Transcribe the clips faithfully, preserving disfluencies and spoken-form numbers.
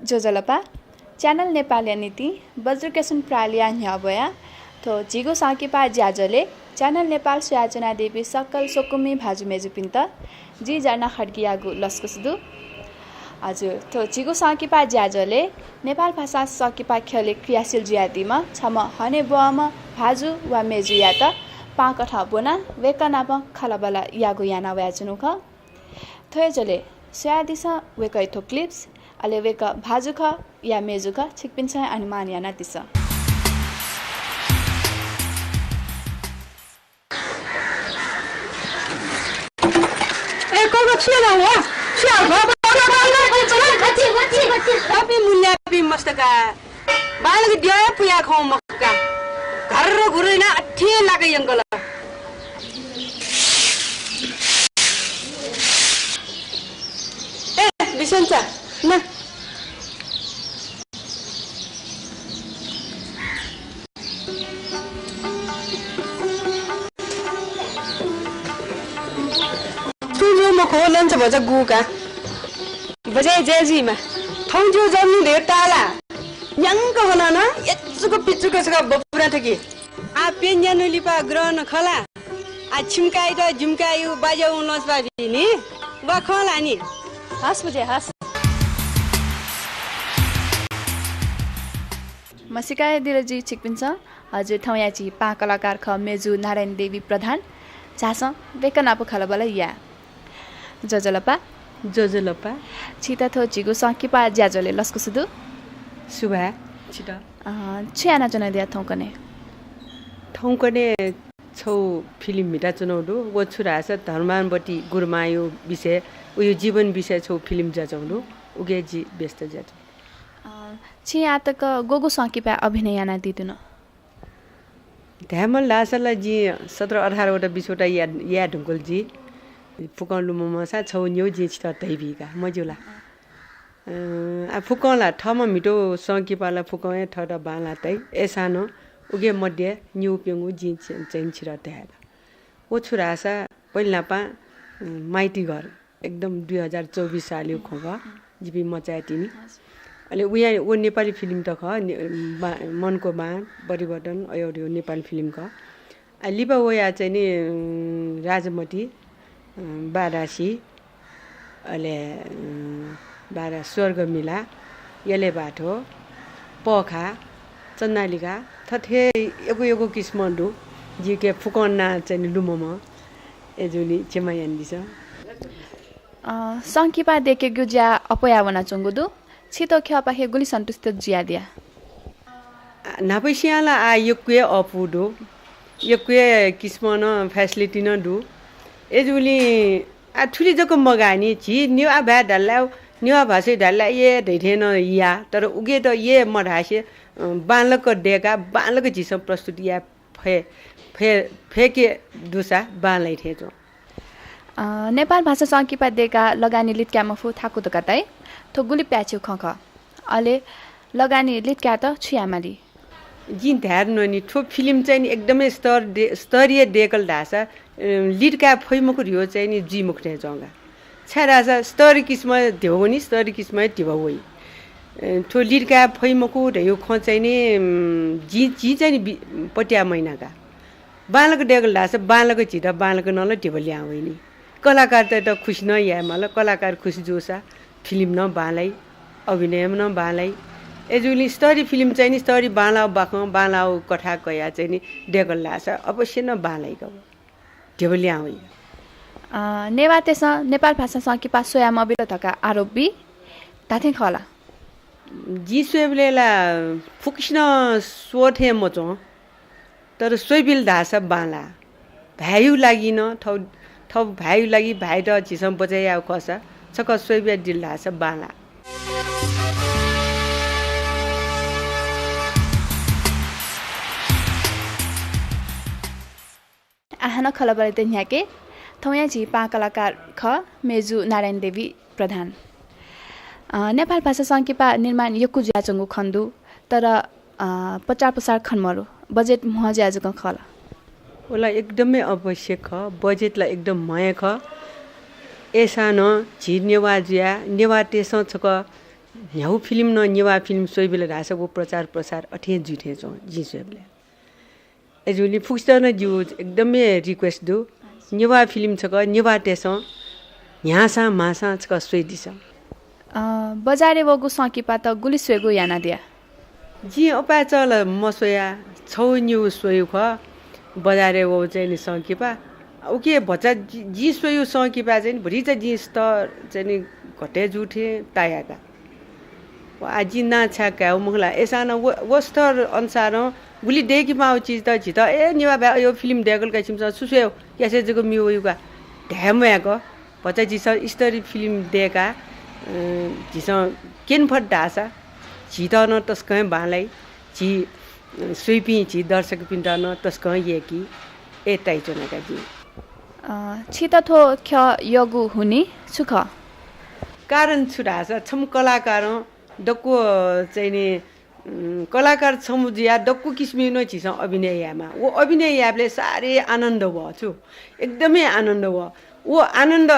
ज्वजलपा, च्यानल नेपालया निंतिं बज्रकेशुन प्रालिया न्ह्यब्वया थ्व झीगु संकिपा ज्याझ्वलय् च्यानल नेपाल स्वयाच्वनादीपिं सकल स्वकुमि भाजु मेजुपिन्त जि झर्ना खड्गीयागु लसकुस दु। हजुर, थ्व झीगु संकिपा ज्याझ्वलय् नेपाल भाषा संकिपा ख्यलय् क्रियाशील जुयादीम्ह छम्ह हनेबहःम्ह भाजु वा मेजुयात पांकथं ब्वनाः वय्कः नाप खँल्हाबल्हा याःगु याना वयाच्वनु खः। थ्व हे झ्वलय् स्वयादिसँ वय्कःया थ्व clips, अले वय्कः भाजु खः या मेजु खः, छिकपिन्सं हे अनुमान यानादिसँ। ए, कोको छु याना हो? छु याना हो? बांलाक द्यः हे पुया खं मखु का। घर्र घुर्र याना अथे लाक यंकल। ए, बिसन्चा, ना। छु छु मखु, lunch भचा गु का। बजाय जय जुइमा। थौं ज्यू जम्नु धयो ताला। न्याङ्क वना न, यचुक पिचुक छका बपुरा थकी। आ पेन्यानु लिपा ग्रहण खला। आ छिमकाइत जिमकायु बाज्या उं लंच बा भिनि। वा खला नि। हस् बुझे, हस्। म्हसीका हे दिल जि छिकपिन्सं। हजुर, थौंया झी पां कलाकार खः मेजु नारायणी देवी प्रधान। झासँ वय्कः नाप खँल्हाबल्हा या। ज्वजलपा। ज्वजलपा। छित थ्व झीगु संकिपा ज्याझ्वलय् लसकुस दु। सुभाय् छित। अँ, छु यानाच्वनादिया थौंकन्हय्? थौंकन्हय् छौ film म्हिताच्वनागु दु। व छु धाःसा धर्मावती गुरुमांयु विषय, उयु जीवन विषय छौ film जुयाच्वंगु दु। उके जि व्यस्त जुयाच्वं। अँ, छिं आःतक गगु संकिपाय् अभिनय यानादी धुन? धायेमाल धाःसा ला जिं सत्र अठार वटा बिस वटा याये, याये धुंकल जि। फुक्कं लुमंमसा छौ न्यौ जिं छित धयाबी का, मज्यू ला? अँ, आ फुक्कं ला थःम्हं म्हितौ संकिपा ला फुक्कं हे थःत बांलाः तइ। अय्सां नं उके मध्ये न्यू प्यंगू जिं च-, चाहिँ छित धया का। व छु धाःसा पहिला न्हापां, अँ, माइतीघर एकदम दुई हजार चौबिस सालयु खँ खः। जिपिं मचाय् तिनि। हजुर। अले उया, व नेपाली film त खः, ने-, बा-, मनको बाण, परिवर्तन, अयो, अयो नेपाली film खः। आ, लिपा वया चाहिँ नि, अँ, राजमति, अँ, बारासी, अले, अँ, बारा स्वर्ग मिला, यले बाथो, पखा, चन्नालिका, थथे यक्व यक्व किसिमं दु। जिके फुक्कं नां चाहिँ नि लुमंमं। अय्जूगुलिं क्षमा यानादिसँ। अँ, संकिपा दय्केगु ज्या अप्वया वनाच्वंगु दु। छित थ्व ख्यःपाखे गुलि सन्तुष्ट जुयादिया? आ, न्हापासियां ला आः यक्व हे अप्वः दु, यक्व हे किसिमं नं facility नं दु। अय्जूगुलिं आः थुलि जक मगाः नि, झी नेवाः भाय् धाल ला, नेवाः भाषाय् धाल ला ये धइथें नं या, तर उके त ये मधासे, अँ, बांलाक दय्काः बांलाक झीसं प्रस्तुति याये फये, फये, फय्के दुसा बांलाइ थें च्वं। अँ, नेपाल भाषा संकिपा दय्काः लगानी लित काये मफु थाकु धकाः धाइ। थ्व गुलि प्याच्छि खँ खः। अले लगानी लित कायेत छु यायेमाली? जिं धाये धुन नि, थ्व film चाहिँ नि एकदमै स्तर दे-, स्तरीय दय्कल धाःसा, अँ, लित काये फइ मखु धयो चाहिँ नि जुइ मखु थें च्वं का। छाय्धाःसा स्तरीय किसिमं ध्यबा वनी, स्तरीय किसिमं ध्यबा वइ। अँ, थ्व लित काये फइ मखु धयो खँ चाहिँ नि, अँ, जिं, जिं चाहिँ नि बि-, पत्याः मयाना का। बांलाक दय्कल धाःसा बांलाक झीत बांलाक नं ला ध्यबा ल्याहां वइ नि। कलाकारतय्त खुसी नं यायेमाल, कलाकार खुसी जूसा film नं बांलाइ, अभिनय नं बांलाइ। अय्जूगुलिं स्तरीय film चाहिँ नि स्तरीय बांलाःगु बाखं, बांलाःगु कथा कयाः चाहिँ नि दय्कल धाःसा अवश्य नं बांलाइ का, ध्यबा ल्याहां वइ। अँ, नेवाःतय्सं नेपाल भाषा संकिपा स्वया मबिल धकाः आरोप बी, धात्थें खः ला? जिं स्वयेबलय् ला फुक्कसिनं स्वः थें मच्वं, तर स्वयाबिल धाःसा बांलाः। भाय्‌यु लागि नं, थः, थः भाय्‌यु लागि, भाय्‌त झीसं बचय् यायेगु खःसा छकः स्वयाबिल धाःसा बांलाः। आः हानं खँल्हाबल्हायात न्ह्याके, थौंया झी पां कलाकार खः मेजु नारायणी देवी प्रधान। अ, नेपाल भाषा संकिपा निर्माण यक्व जुयाच्वंगु खने दु, तर, अ, प्रचार प्रसार खने मरु, budget म्हो जुया जक खः ला? व ला एकदमै आवश्यक खः, budget ला एकदम म्हो हे खः। अय्सां नं झी नेवाः जुयाः नेवाःतय्सं छकः न्ह्यागु फिल्म नं नेवाः फिल्म स्वइबलय् धाःसा व प्रचार प्रसार अथें जुइ थें च्वं जिं स्वयेबलय्। अय्‌जूगुलिं फुक्कसित नं जिगु एकदमै request दु, नेवाः फिल्म छकः नेवाःतय्‌सं न्ह्याःसां म्हाःसां छकः स्वइदिसँ। अ, बजारय् वःगु संकिपात गुलि स्वयेगु यानादिया? जिं अपाय्‌चः ला मस्वया, छगू निगू स्वयेगु खः बजारय् वःगु चाहिँ नि संकिपा। उकी भचा जि-, जिं स्वयेगु संकिपा चाहिँ नि भतिचा जिं स्तर चाहिँ नि घटे जू थें तायाका। व आः जिं नां छाय् कायेगु मखु ला, अय्‌सां नं व, व स्तर अनुसारं गुलि दय्‌के माःगु चिज त झीत, ए, नेवाः भाय् अज्याःगु फिल्म दय्‌कल का छिमिसं, छु स्वयेगु, यासे जक म्ये वइगु का धाये मयाक। भचा झीसं स्तरीय फिल्म दय्‌काः, अ, झीसं क्यने फत धाःसा झीत नं तसकं हे बांलाइ। झी, अ, स्वइपिं झी दर्शकपिन्त नं तसकं यय्‌की, अय् ताइच्वना का जिं। अ, छित थ्व ख्यः यःगु हुनिं छु खः? कारण छु धाःसा छम्ह कलाकारं दक्व चाहिँ नि, उम्, कलाकार छम्ह जुयाः दक्व किसिमं नं झीसं अभिनय यायेमाः। व अभिनय यायेबलय् साह्रै आनन्द वः छु, एकदमै आनन्द वः। व आनन्द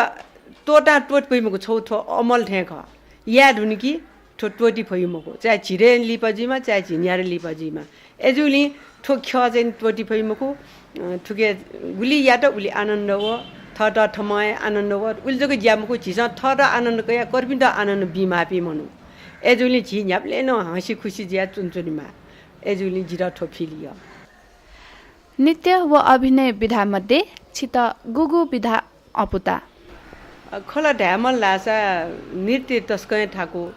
त्वःतां त्वःते फइ मखु, छगू थ्व अमल थें खः। याये धुन कि थ्व त्वःते फइ मखु, चाहे झी दँय् लिपा जुइमा, चाहे झी न्यादँ लिपा जुइमा। अय्‌जूगुलिं थ्व ख्यः चाहिँ त्वःते फइ मखु। अ, थुके गुलि यात उलि आनन्द वः, थःत थःम्हं हे आनन्द वः, उलि जक ज्या मखु, झीसं थःत आनन्द कयाः कर्पिन्त आनन्द बीमाःपिं मनू। अय्‌जूगुलिं झी न्ह्याबलें नं हँसि खुसि जुयाः च्वनाच्वनेमाः। अय्‌जूगुलिं जितः थ्व feel यः। नृत्य व अभिनय विधा मध्ये छित गुगु विधा अःपुता? अ, खँ ला धायेमाल धाःसा नृत्य तसकं हे थाकु।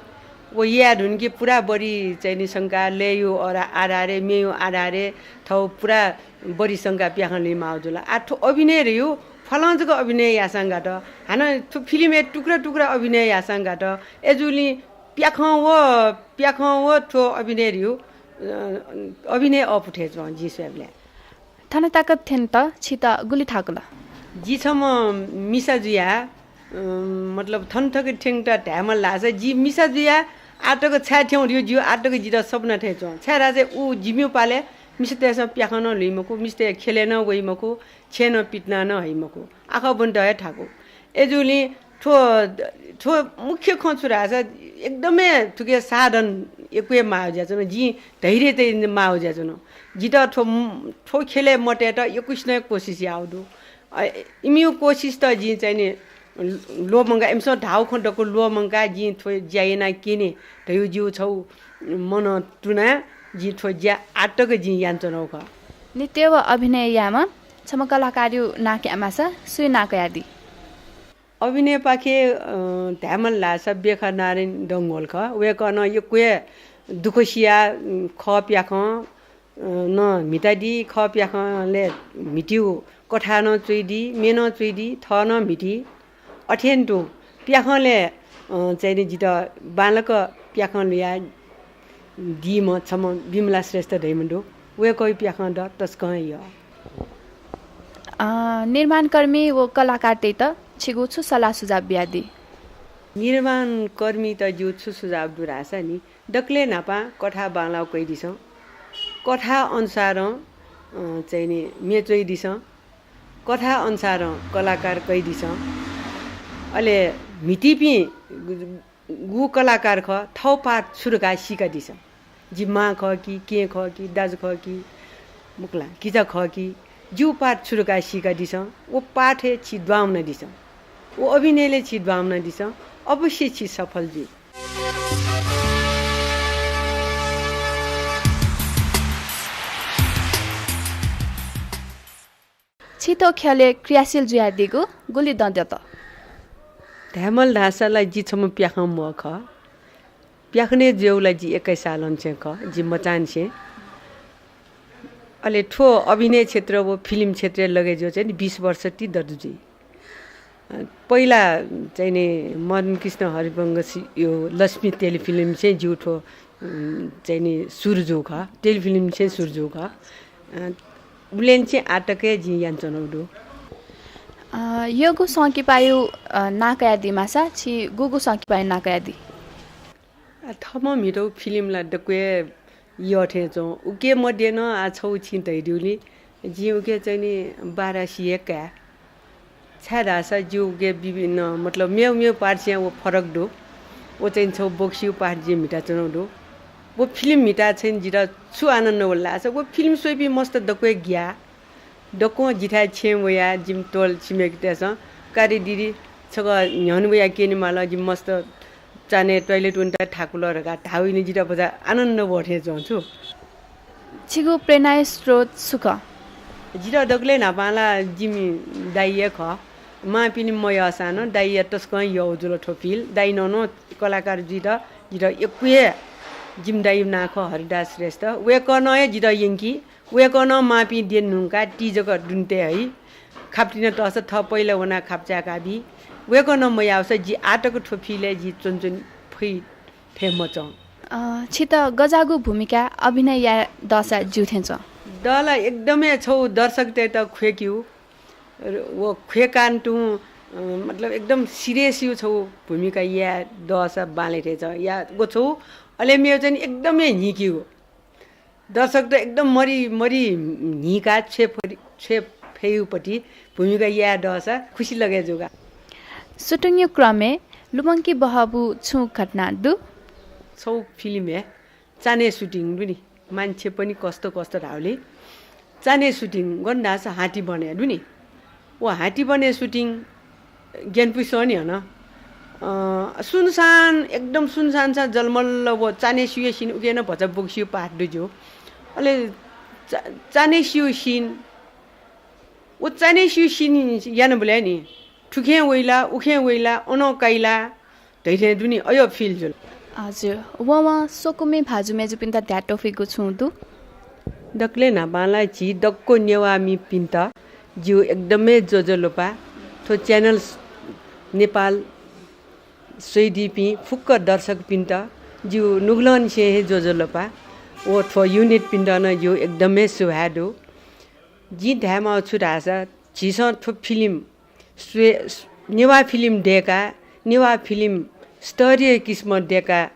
व याये धुन कि पुरा बढी चाहिँ नि संका लय्‌यु अरा-, आधारय्, म्येयु आधारय् थःगु पुरा बढी संका प्याखं लुइमाःगु जुल। आः थ्व अभिनय धयु फलं जक अभिनय याःसां गात। हानं थ्व फिल्मय् टुक्रा टुक्रा अभिनय याःसां गात। अय्‌जूगुलिं प्याखं व, प्याखं व थ्व अभिनय धयु, अ, अभिनय अःपु थें च्वं जिं स्वयेबलय्। थन तक थ्यनेत छित गुलि थाकुल? जि छम्ह मिसा जुयाः, अ, मतलब थन तक थ्यनेत धायेमाल धाःसा जि मिसा जुयाः आः तक छाय् थ्यंगु धयु, जिगु आः तक जितः सपना थें च्वं। छाय्‌धाःसा उ जिमिगु पालय् मिसातय्‌सं प्याखं नं लुइ मखु, मिसातय् ख्यलय् नं वइ मखु, छेँय् नं पितिना नं हइ मखु। आखः ब्वनेत हे थाकु। अय्‌जूगुलिं थ्व, थ्व मुख्य खँ छु धाःसा एकदमै थुके साधन यक्व हे माःगु जुयाच्वन, जिं धैर्य तये माःगु जुयाच्वन। जितः थ्व, थ्व ख्यलय् मतयेत यक्वसिनं हे कोसिस याःगु दु। अ, इमिगु कोसिसत जिं चाहिँ नि ल्वःमंकाः, इमिसं धाःगु खँ दक्व ल्वःमंकाः जिं थ्व ज्या याना क्यने धयु जिगु छगू मनं तुनाः जिं थ्व ज्या आः तक जिं यानाच्वनागु खः। नृत्य व अभिनय याःम्ह छम्ह कलाकारयु नां कायेमाःसा सुया नां कयादी? अभिनयपाखे, अ, धायेमाल धाःसा बेखा नारायण डंगोल खः। वय्‌कलं यक्व हे दुःख सियाः, उम्, खः प्याखं, अ, नं म्हितादी, खः प्याखंलय् म्हितीगु कथाय् नं च्वइदी, म्ये नं च्वइदी, थः नं म्हिती। अथें तुं प्याखंलय्, अ, चाहिँ नि जितः बांलाक प्याखं ल्हुया दीम्ह छम्ह विमला श्रेष्ठ धइम्ह दु। वय्‌कःया प्याखं द तसकं हे यः। अ, निर्माणकर्मी व कलाकारतय्‌त छिगु छु सल्लाह सुझाव बियादी? निर्माणकर्मीत जिगु छु सुझाव दु धाःसा नि, दकलय् न्हापां कथा बांलाः कइदिसँ। कथा अनुसारं, अ, चाहिँ नि म्ये च्वइदिसँ। कथा अनुसारं कलाकार कइदिसँ। अले म्हितीपिं गु कलाकार खः, थःगु पाठ छु धकाः सीकादिसँ। जि मां खः कि, केहेँ खः कि, दाजु खः कि, मखु ला, किजा खः कि, जिगु पाठ छु धकाः सीकादिसँ। व पाठय् छि दुहां वनादिसँ। व अभिनयलय् छि दुहां वनादिसँ। अवश्य छि सफल जुइ। छि थ्व ख्यलय् क्रियाशील जुयादीगु गुलि दँ दत? धायेमाल धाःसा ला जि छम्ह प्याखं म्ह खः। प्याखनय् जुयागु ला जि एक्काइस सालंनिसें खः, जि मचांनिसें। अले थ्व अभिनय क्षेत्र व फिल्म क्षेत्रय् लगे जुयाः चाहिँ नि बिस वर्ष ति दत जुइ। अ, पहिला चाहिँ नि मदन कृष्ण हरिवंशयो लक्ष्मी टेलिफिल्मनिसें जिगु थ्व, उम्, चाहिँ नि सुरु जूगु खः, टेलिफिल्मनिसें सुरु जूगु खः। अ, उबलय्‌निसें आःतक हे जिं यानाच्वनागु दु। अ, यःगु संकिपायु, अ, नां कयादीमाःसा छि गुगु संकिपायु नां कयादी? आ, थःम्हं म्हितःगु फिल्म ला दक्व हे यः थें च्वं। उके मध्ये नं आ छगू छिं धयादीगुलिं जिं उके चाहिँ नि बारासी हे काये। छाय्‌धाःसा जिगु उके विभिन्न, मतलब, मेव मेव पार्टीसियां व फरक दु। व चाहिँ छगू बक्सिउ पाठ जिं म्हिताच्वनागु दु। व फिल्म म्हिता चाहिँ जितः छु आनन्द वल धाःसा, व फिल्म स्वइपिं मस्त दक्वं ग्याः। दक्वं जिथाय् छेँय् वयाः जिमि टोल छिमेकीतय्सं, "का रे दिदी, छकः न्ह्यःने वयाः क्यने माल, जिमि मस्त चान्हय् toilet वनेत थाकुल" धकाः धाःवं जितः भचा आनन्द वः थें च्वं छु। छिगु प्रेरणाया स्रोत छु खः? जितः दकलय् न्हापां ला जिमि दाइ हे खः। मांपिनि मयःसां नं दाइया तसकं यः जुल थ्व field। दाइनं नं कलाकार जुइत जितः यक्व हे, जिमि दाइया नां खः हरिदास श्रेष्ठ। वय्कलं हे जितः यंकी। वय्कलं मांपिं द्यने धुंकाः ति जक दुने तये हइ। खापा तिनि तःसा थः पहिला वनाः खापा चाय्का बी। वय्कलं मयाःसा जि आः तक थ्व field-य् जि च्वनाच्वने फइ फे मच्वं। अ, छित गज्याःगु भूमिका अभिनय याये दःसा ज्यू थें च्वं? दःसा एकदम हे छगू दर्शकतय्त ख्वय्केगु, र-, व ख्वय्कान तुं, अ, मतलब एकदम serious-यु छगू भूमिका याये दःसा बांलाइ थें च्वं। या व छगू, अले मेगु चाहिँ एकदम हे न्हिकेगु। दर्शकत एकदम मरि, मरि न्हिकाः छ्वये फरि-, छ्वये फइगु पति भूमिका याये दःसा खुसी लगे जुगा। Shooting-या क्रमय् लुमंके बहःगु छुं घटना दु? छगू फिल्म हे चान्हय् shooting दु नि, मान्छे पनि कस्तो कस्तो धाःबलय् चान्हय् shooting गन धाःसा हाथीबनय् दु नि। व हाथीबनय् shooting ग्यानापुसे नि हन। अ, सुनसान, एकदम सुनसान सा जलमल्ल व चान्हय् स्यूया scene उके नं भचा बक्सिउ पाठ दु ज्यू। अले चा-, चान्हय् स्यूया scene, व चान्हय् स्यूया scene यानाबलय् नि थुखें वइला, उखें वइला, अनं काइला, धइथें दु नि, अय् feel जुल। हजुर, वं वं स्वकुमि भाजु मय्जुपिन्त धाये त्वःफीगु छुं दु? दकलय् न्हापां ला झी दक्व नेवाःमिपिन्त जिगु एकदमै ज्वजलपा। थ्व channel नेपाल स्वइदीपिं फुक्क दर्शकपिन्त जिगु नुगलंनिसें हे ज्वजलपा। व थ्व unit-पिन्त नं जिगु एकदमै सुभाय् दु। जिं धायेमाःगु छु धाःसा, झीसं थ्व फिल्म स्वये, नेवाः फिल्म दय्काः, नेवाः फिल्म स्तरीय किसिमं दय्काः, अ,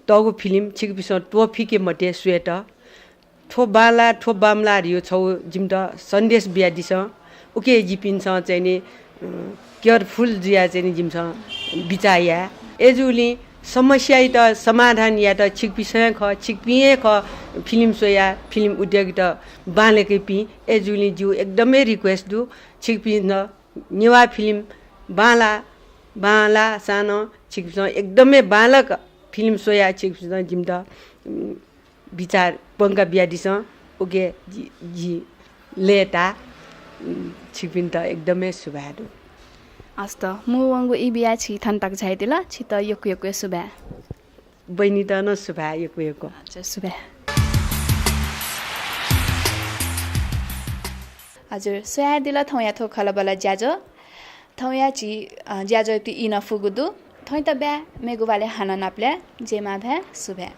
तःगु फिल्म छिकपिन्सं त्वःफिके मते स्वयेत। थ्व बांलाः, थ्व बांमलाः धइगु छगू जिमित सन्देश बियादिसँ। उके जिपिन्सं चाहिँ नि, अ, careful जुयाः चाहिँ नि जिमिसं बिचाः याये। अय्जूगुलिं समस्यायात समाधान यायेत छिकपिन्सं हे खः, छिकपिं हे खः फिल्म स्वयाः फिल्म उद्योगयात बांलाकेपिं। अय्जूगुलिं जिगु एकदमै request दु, छिकपिन्सं नेवाः फिल्म बांलाः, बांलाःसां नं छिकपिन्सं एकदमै बांलाक फिल्म स्वयाः छिकपिन्सं जिमित, उम्, बिचाः प्वंका बियादिसँ। उके जि, जि लय्ताः, उम्, छिकपिन्त एकदमै सुभाय् दु। हस्त, मू वंगु ई बियाः छि थन तक झायादिल, छित यक्व यक्व सुभाय्। बहिनीत नं सुभाय् यक्व यक्व। हजुर, सुभाय्। हजुर, स्वयादिल थौंया थ्व खँल्हाबल्हा ज्याझ्वः। थौंया झी, अ, ज्याझ्वःयात ई नं फुगु दु। थौंयात बाय्, मेगु वालय् हानं नापलाये। जय मांभाय्, सुभाय्।